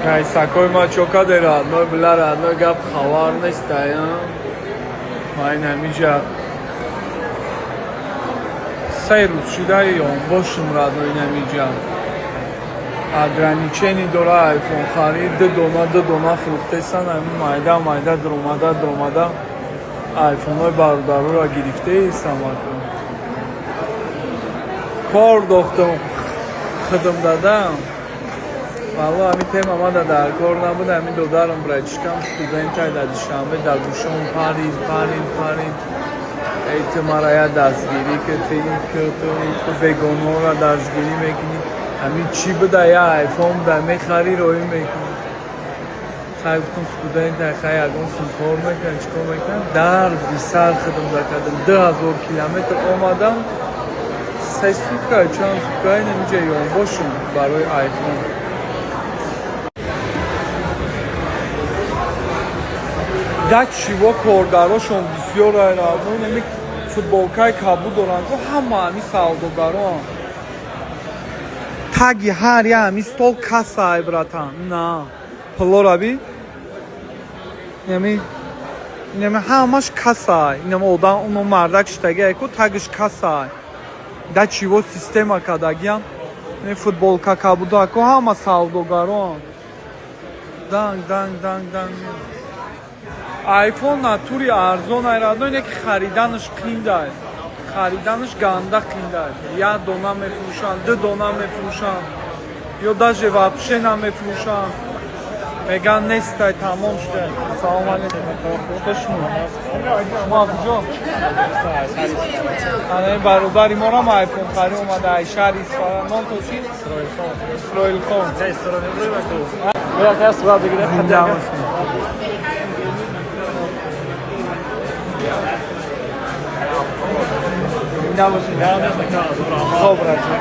Кайсакои ма чо каде, родной? Бля, родной, гап хабар нестай. Ма ин ҳамиҷа 3 рӯз шуда ёнбошум, родной. Ин ҳамиҷа ограничение дора айфон харид, ду дона, ду дона фурӯхтесан. Ҳами майда майда дуромада дуромада айфонҳои бародароро гирифтеистам. Кор дохтам, хидм дадам. Валло, ҳами тема мада дар кор набуд. Ҳами додарам, братишкам, студентай, дар Душанбе дар гӯшон парид, парид, парид: «Эй, ту мара я дастгирӣ ки, ту ин ки, ту ту бегоноро дастгирӣ мекунӣ. Ҳамин чӣ буда, я айфон буда, мехарӣ, роӣ мекунӣ». Хай, гуфтам, студентай, хай, ягон сум кор мекунам, чӣ кор мекунам. Дарди сар хидм дакардам, 2000 километр омадам, 3 сутка, чанд сутка инамиҷа ёнбошум барои айфон. Дачиво коргарошон бисёр айрадно. Инами футболкаи кабуд доранд ку, ҳама ҳами савдогароам. Таги ҳар я ҳами стол кассай, братан. На пулора би, инами ҳамаш кассай. Инами одам, уно мардак шитагиай ку, тагиш кассай. Дачиво система кардагиам. Футболка кабудаку ҳама савдогароам. Данг, данг, данг, данг. Айфон натури арзон айрадно, ине ки хариданаш қиндай, хариданаш ганда қиндай. Як дона мефурӯшанд, ду дона мефурӯшанд ё даже вообще намефурӯшанд, меган нестай, тамом шуда. Салом алейкум, шумо шумо куҷо? Ана ин бародари морам айфон хари омада ай шаҳри Исфара. Ном то чи? Исроилхон. Зинда бошед. Зинда бошед. Хоб, раҷа,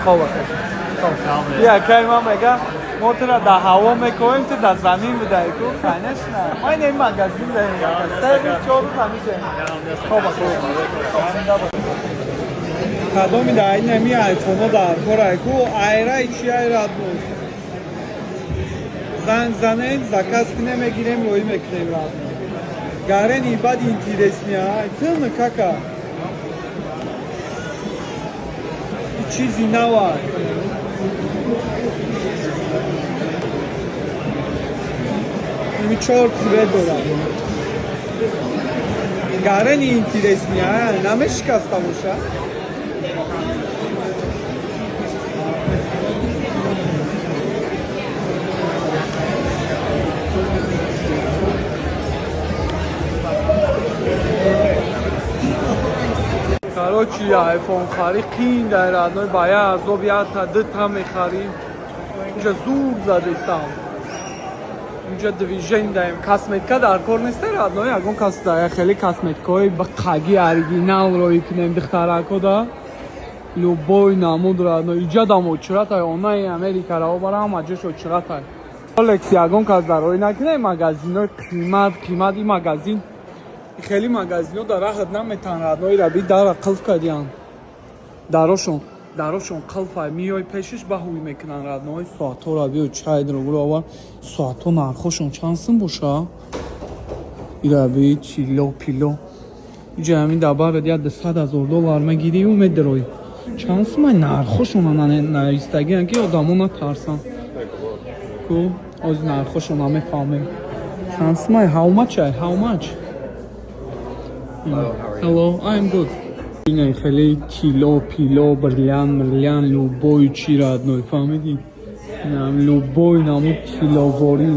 хоб, хоб. Якай ман мега, мо тура дар ҳаво мекоҳем, ту дар замин будаи ку. Конечно, ма ин магазин даем, 3 рӯз, 4 рӯз ҳамиҷаем. Хоб, кадоми дар ин ҳами айфоно дар корай ку, айрай чи айрад буд, занг занем, заказ кунем, мегирем, роӣ мекунем. Рад гарени бад интересный, ай тын кака чизи навай. Ими чор цвет дорад. Гарени интересный, ай намешикаста боша. Короче, айфон хари қин дар, родной, ба я азоб якта дута мехарӣ. Инҷа зур задесам, инҷа движение даем. Косметика дар кор неста, родной, ягон кас да хеле косметикаҳои ба қаги оригинал роӣ кунем духтарако да любой намуд, родной. Иҷа дам очиратай, онаи Америкара обара, ҳама ҷош очиратай. Rolex ягон кас дар роӣ накунем. Магазинҳои қимат қимат, ин магазин, хеле магазино дар раҳат наметан, родной. Раби дара қилф кардиян, дарошон қилфай, миёй пешиш, ба ҳуй мекунан, родной. Соатҳоро биё, чай дорогуро овар. Соатҳо нархошон чанд сум боша? Ираби чило пило иҷа ҳамин дабарат як 200 000 доллар мегирию медарои. Чанд сумай нархошона навистагиан, ки одамо натарсан ку. Ози нархошона мефаҳмем чанд сумай. How much ай? How much? Hello, I'm good. Ина хеле тило, пило, бриллиант, мриллиант, любой чи, родной, фаҳмидӣ? Любой намуд тиловорӣ.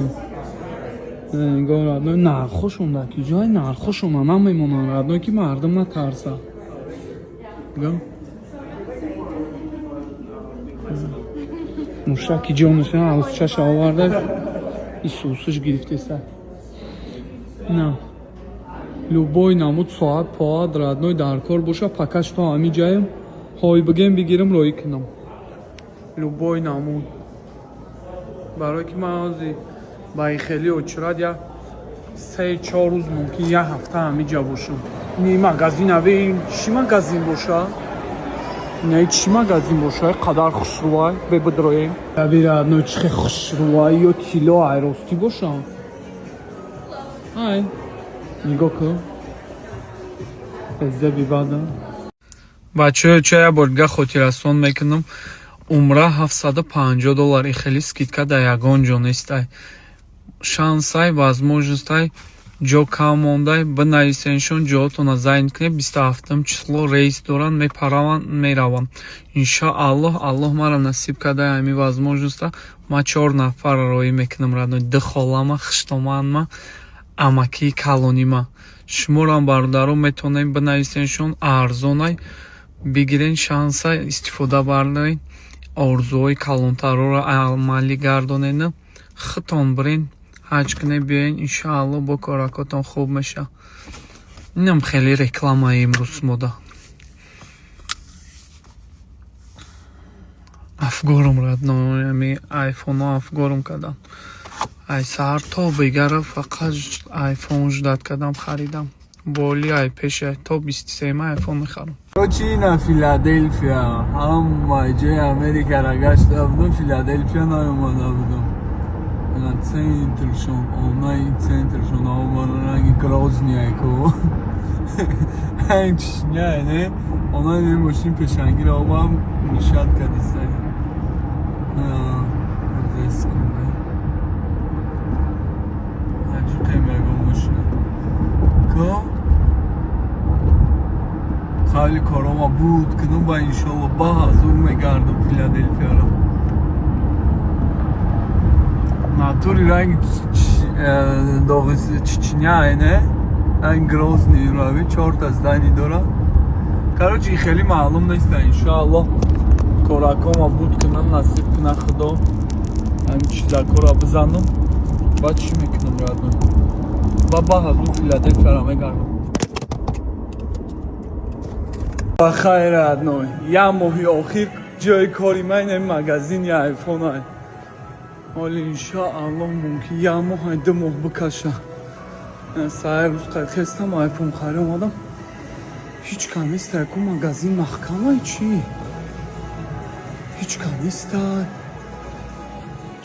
Нигоҳ, родной, нархошон дар ки ҷой нархошона намемонанд, родной, ки мардум натарса. Нигоҳ. Мушаки ҷонаш арӯсчаша оварда, исусуш гирифтеса. На. Любой намуд соат поат, родной, дар кор боша, пакаш то ҳами ҷаем ҳой бигем, бигирам, роӣ кунам. Любой намуд. Барое ки ман ҳози ба ин хеле очирад я 3-4 рӯз, мумкин як ҳафта ҳамиҷа бошам. Ин магазин ави чӣ магазин боша? Инаи чӣ магазин боша, қадар хушрӯай, бебидроем. Бира, но чӣ хе хушрӯай, ё тилло айростӣ боша. Ай, нигоҳ кун. Эззаби бада. Бачаҳо, ча як бор дига хотиррасон мекунам. Умра 750 доллар, и хеле скидка дар ягон ҷо нестай. Шансай, возможностай, ҷо кам мондай, бинависеншон, ҷоотона зайн кунед. 27 число рейс доранд, мепараванд, мераванд. Иншоаллоҳ, Аллоҳ мара насиб карда ҳами возможноста. Ма чор нафарро роҳӣ мекунам, родной: ду холама, хуштоманма, амакии калонима. Шуморам, бародаро, метавонед бинависеншон, арзонай бигирен, шанса истифода барнед, орзуҳои калонтарро амалӣ гардонед, худтон бирен, ҳаҷ кунед, биёен, иншоаллоҳ, бо коракотон хуб мешавад. Инам хеле рекламаи имрӯз мода. Афгорум, родной, ами айфонҳо афгорум карданд. Ай саҳар то бегара фақат айфон ждать кардам, харидам. Боли ай пешай то 23-ма айфон мехарам. Короче, ина Филаделфия. Ҳама ҷои Америкаро гашта будам, Филаделфия наомада будам. Ина центршон, онаи центршон омада, ранги Грозняй ко. Ранги Чечняй, не? Онаи мошин пешангиро омам мешать кардистай. Секунда. Аҷиқем ягон мошина. Ко? Қавли корома буд кунам ба, иншолло, ба ҳазур мегардам Филаделфияро. Натури ранги Чечняй, не? Ранги Грозный рави, чорта здание дора. Короче, хеле маълум нест, иншоалло. Коракома буд кунам, насиб куна Худо. Ҳамин чизакора бизанам. Баъд чӣ мекунам, родной? Ба ҳазур Филаделфияро мегардам. Ба хайр, родной. Як моҳи охир ҷои кори ман ин магазини айфон ай. Ҳоли, иншоаллоҳ, мумкин як моҳ, ай 2 моҳ бикаша. Саҳар рӯз хестам, айфон хари омадам. Ҳеҷ кас нест, яку магазин маҳкамай чӣ? Ҳеҷ кас нестай.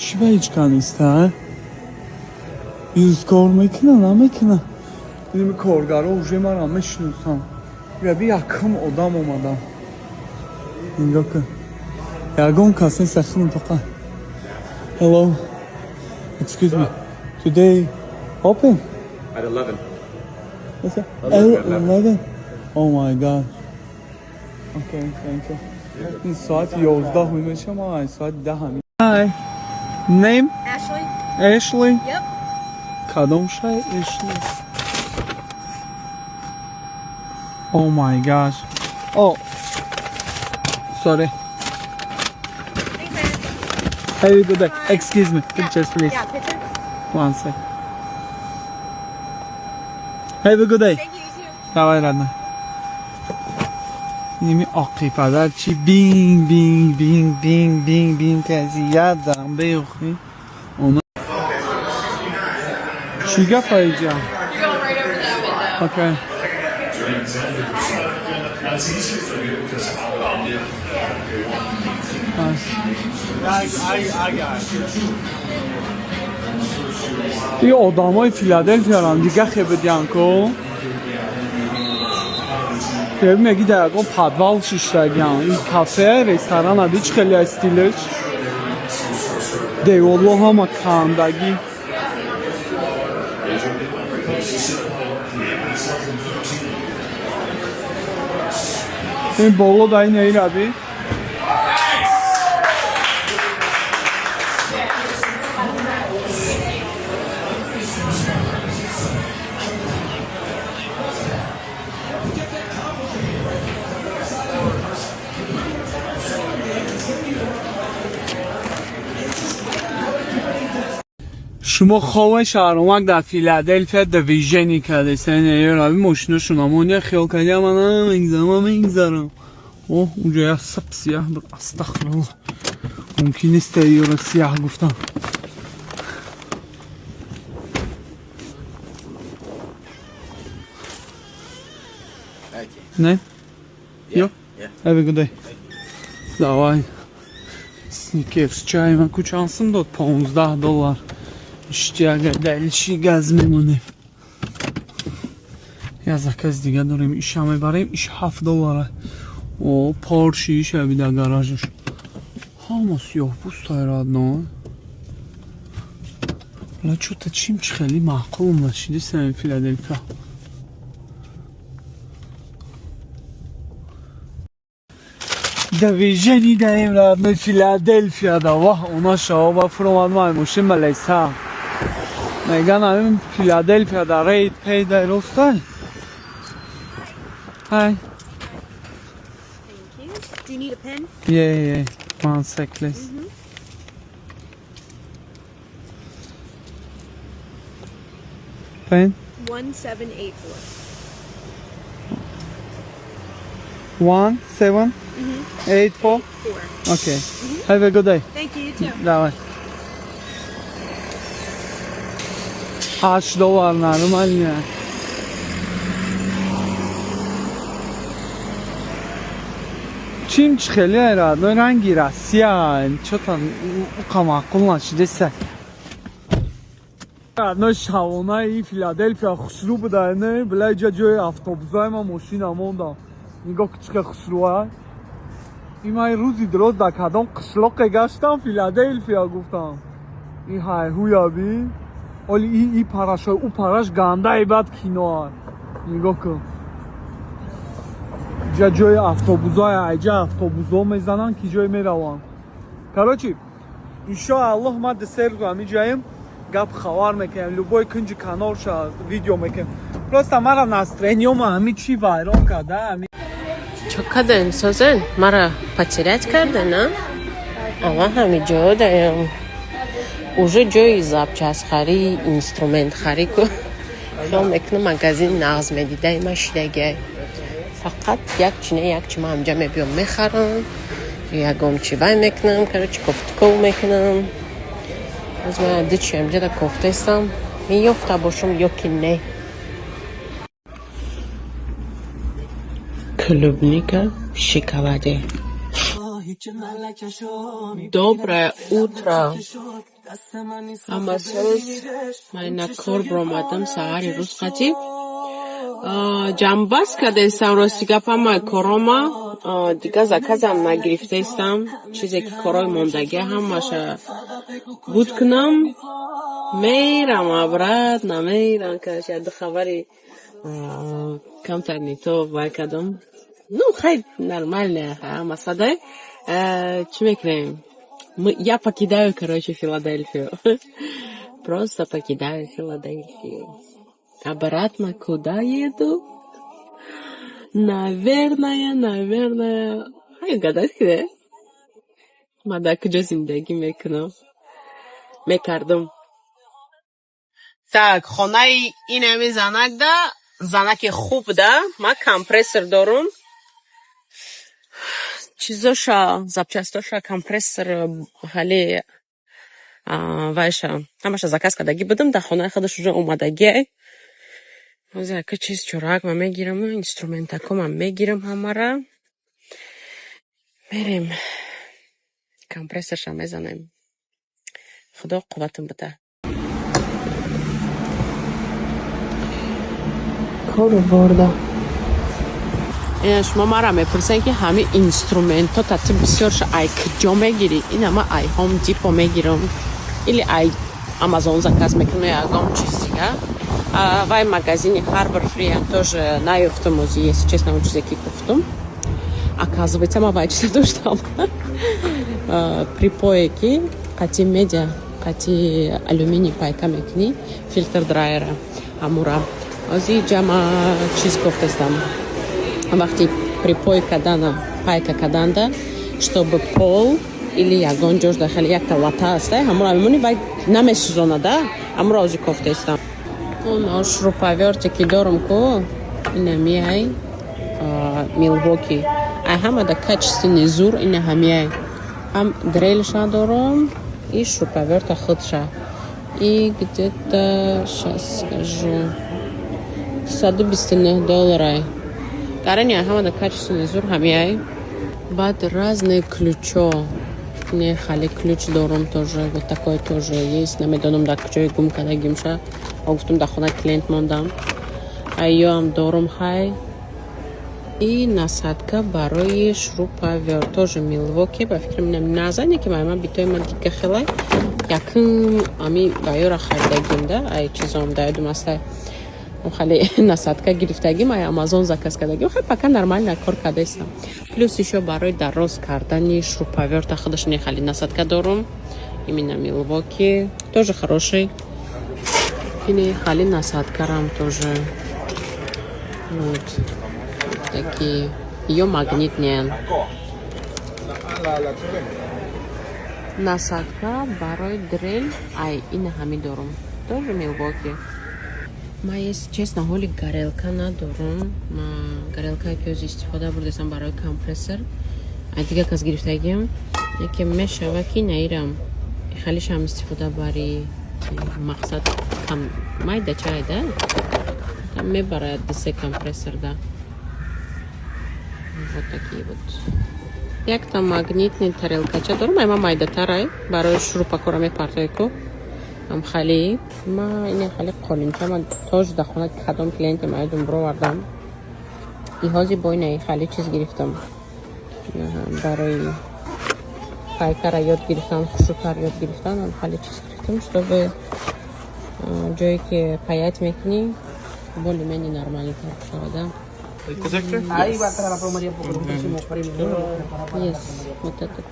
Чӣ ба ҳеҷ кас нестай? Юз кор мекуна, намекуна? Ин коргаро уже маро мешиносанд. Раби якум одам омадам. Нигоҳ кун. Ягон кас нест, ахи фақат. Hello. Excuse me. Today open? At 11. What's that? 11. 11? Oh my God. Okay, thank you. این ساعت 11 میشه، ما ساعت 10 همین. Hi. Name? Ashley? Ashley? Yep. کدام شای Ashley? Oh my gosh. Oh. Sorry. Thanks, man. Have a good day. Excuse me. Pictures, please. Yeah, picture. One sec. Have a good day. Thank you, you too. Давай, родной. Ними оқи падар чи бинг бинг бинг бинг бинг бинг кази ядам беухи. Она чӣ гапа иҷа? You're going right over that window. Okay. Now it's easier for you because I'll end it. Nice. И одамои Филаделфиярам дига хебедиян ко. Хеб меги дар ягон подвал шиштагиян. Ин кафе, ресторан аби чӣ хеле стилеш. Деволо ҳама кандагӣ. Ин боло да ин раби. Шумо хове шаҳромак дар Филаделфия движение кардесен, раби мошинашон амония хиёл кардия, мана мегзарам, мегзарам. О, унҷо як сап сияҳ буд, астағфируллоҳ. Мумкин нест ёро сияҳ гуфтам. Okay. Не? Yeah. Yo. Yeah. Have a good day. Давай. Сникерс чай ма ку чанд сум дод? 15 доллар. Иштиага дальше газ мемонем. Я заказ дига дорем, иша мебарем, иш 7 доллара. О, Порши иша бида гаражаш. Ҳама сиёҳпӯстай, родной. Ла чё-то чим чи хеле маъқулм нашидисам Филаделфия. Движение даем, родной, Филаделфия да. Ваҳ, она шаоба фуромад май мошин малеса. Меган ҳамин Филаделфия да рейд пейдай ростай. Hi. Thank you. Do you need a pen? Yeah. One sec, please. Pen? 1784. One, seven, eight, four. Four. Okay. Have a good day. Thank you, you too. Давай. 8 доллар нормально. Чим чи хеле родной ранги Россия, чё-то уқа маъқул нашидеса. Родной, шавонаи Филаделфия хушрӯ буда, не? Била иҷа ҷои автобусҳои ма мошина мондам. Нигоҳ ки чӣ қадр хушрӯа. И ман рӯзи дроз дар кадом қишлоқе гаштам, Филаделфия гуфтам. И ҳайҳуя би. Оли и парашой, ӯ параш гандаи бад киноа. Нигоҳ кун. Иҷа ҷои автобусҳоя, айҷа автобусҳо мезананд ки ҷое мераванд. Короче, иншоаллоҳ ман 2-3 рӯз ҳамиҷаем, гап хабар мекунем, любой кунҷи канорша видео мекунем. Просто мара настроениёма ҳами чӣ вайрон карда, ҳами. Чо карден, созен? Мара потерять карден, а? Ама ҳами ҷо даям. Уже ҷои запчастхарӣ, инструментхарӣ ку. Хиёл мекунам, магазин нағз медидаи ма шидагиай. Фақат як чине як чи ма ҳамҷа мебиём, мехарам, ягом чи вай мекунам, короче, кофтуков мекунам. Аз ма ду чи ҳамҷа да кофтаистам. Меёфта бошам ё ки не. Клубника в шоколаде. Доброе утро. Ҳамасоз ман на кор биромадам саҳари рӯз қатӣ. Ҷамъбаст кардастам, рости гап, ҳамаи корома. Дига заказам нагирифтаистам. Чизе ки корои мондагӣ ҳамаша буд кунам. Мерам обратно, мерам, короче, ду хабари камтар не то вай кардам. Ну, хай, нормально, масадай. Чӣ мекунем? Я покидаю, короче, Филадельфию. Просто покидаю Филадельфию. Обратно куда еду? Наверное, хай гадать киде? Ма дар куҷо зиндагӣ мекунам? Мекардам. Так, хонаи инами занак да, занаки хуб да, ма компрессор дорум. Чизоша, запчастоша, компрессор, ҳали вайша, ҳамаша заказ кардагӣ будам, дар хонаи худаш уже омадагиай. Ҳозир ака чиз чорак ма мегирам, инструментакома мегирам ҳамара. Мерем. Компрессорша мезанем. Худо қувватам бида. Кору борда. Шумо мара мепурсед, ки ҳамин инструментҳо тати бисёрша ай куҷо мегирӣ? Ина ма ай Home Depot мегирам. Или ай Amazon заказ мекунам, ягон чиз дига. Вай магазини Harbor Freight тоже наёфтам ози, если честно, он чизе ки гуфтам. Оказывается, ма вай чиза доштам. Припое ки қати медиа, қати алюминий пайка мекунӣ, фильтр драйера ҳамура. Ози ҷама чиз гуфтастам. Вақти припой кардана, пайка карданда, чтобы пол или ягон ҷош да хеле якта лата аста, ҳамура мемонӣ, вай намесӯзонада, ҳамура ози кофтаистам. Он шуруповёрте ки дорум ку, ина миай Милвоки. Ай ҳама да качественный зур ина ҳамиай. Ҳам дрельша дорум и шуруповёрта худша. И где-то, сейчас скажу, 129 долларай. Гарани ҳама да качественный зур ҳамиай. Баъд разные ключо, не, хали ключ дорум, тоже вот такой тоже есть. Намедонам, дар куҷое гум кардагимша. Гуфтум, дар хона клиент мондам, айёам дорум. Хай, и насадка барои шуруповёрт, тоже Милвоки. Ба фикри минам, назане ки ман битои ман дига хелай якум ами баёра харидагим да, ай чизом да ёдум аста, хеле насадка гирифтагим, ай Амазон заказ кардагим. Хай, пока нормально кор кардаистам. Плюс ещё барои дароз кардани шуруповёрта худаш не, хали насадка дорум, именно Милвоки, тоже хороший. Ини хали насадкарам тоже вот такие, её магнитные. Насадка барои дрель, ай ина ҳами дорум, тоже Милвоки. Ма, если честно, ҳоли горелка надорум. Ма горелкае ки ҳозир истифода бурдастам, барои компрессор, ай дига кас гирифтагим. Яке мешава, ки наирам халишам истифода бари, мақсад майда чайда мебарад дисе компрессор да. Вот такие вот. Якта магнитный тарелкача дорум, ай ма майдатарай, барои шурупакора мепартои ку ам хали. Ма ина хали қолинча ма тоже дар хона кадом клиенте ма ёдум бировардам. И ҳозир бо ина хали чиз гирифтам, барои пайкара ёд гирифтан, хушрӯтар ёд гирифтан. Ам хали чиз гирифтам, чтобы ҷое ки паять мекунӣ, более-менее нормальнитар шавада. Ahí va a estar la plomería porque nosotros hicimos premium. Yes, вот этот.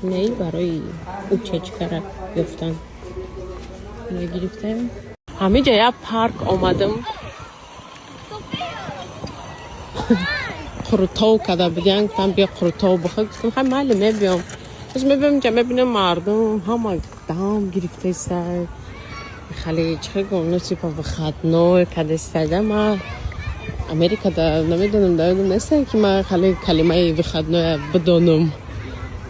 Не, барои утечкара ёфтан гирифтем. Ҳамиҷа як парк омадам, қурутов карда будиян. Гуфтам, биё, қурутов бихӯр. Гуфтам, хай, майли, мебиём. Боз мебиём инҷа, мебинам, мардум ҳама дам гирифтаистай, хеле чӣ гум, ну, типа выходной кардастайда. Ма Америкада намедонам, да ёдам нестае, ки ма хеле калимаи выходное бидонам.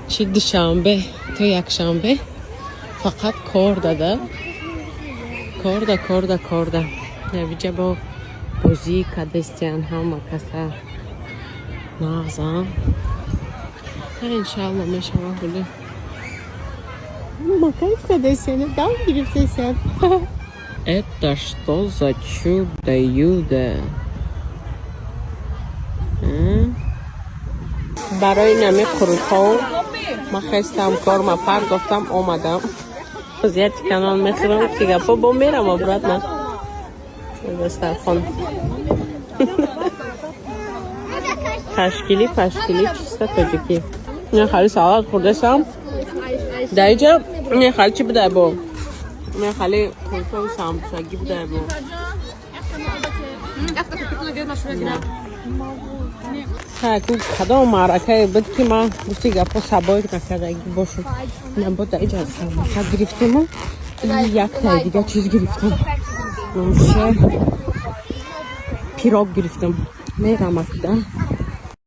Чи душанбе то якшанбе фақат кор дада, корда, корда, корда. Навиҷа бо бозӣ кардастиян ҳама каса нағзам. Иншалло, мешава. Гули ма кайф кардастиян, дам гирифтастиян. Это что за чудо-юдо? Барои нами қурутҳо ма хестам, корма пардохтам, омадам. Зияти канал мехӯрам, ки гапо бо мерам обратно дастархон. Ташкили пашкили, чисто тоҷикӣ. Не, хали салат хӯрдасам дар иҷа. Не, хали чӣ будай бо? Не, хали қурутҳои самбусагӣ будай бо. Ку кадом маъракае буд, ки ман гуфти гапо сабои накардагӣ бошум. Набо дар иҷа самбуса гирифтему яктай дига чиз гирифтам, номше пирог гирифтам. Мерам акда.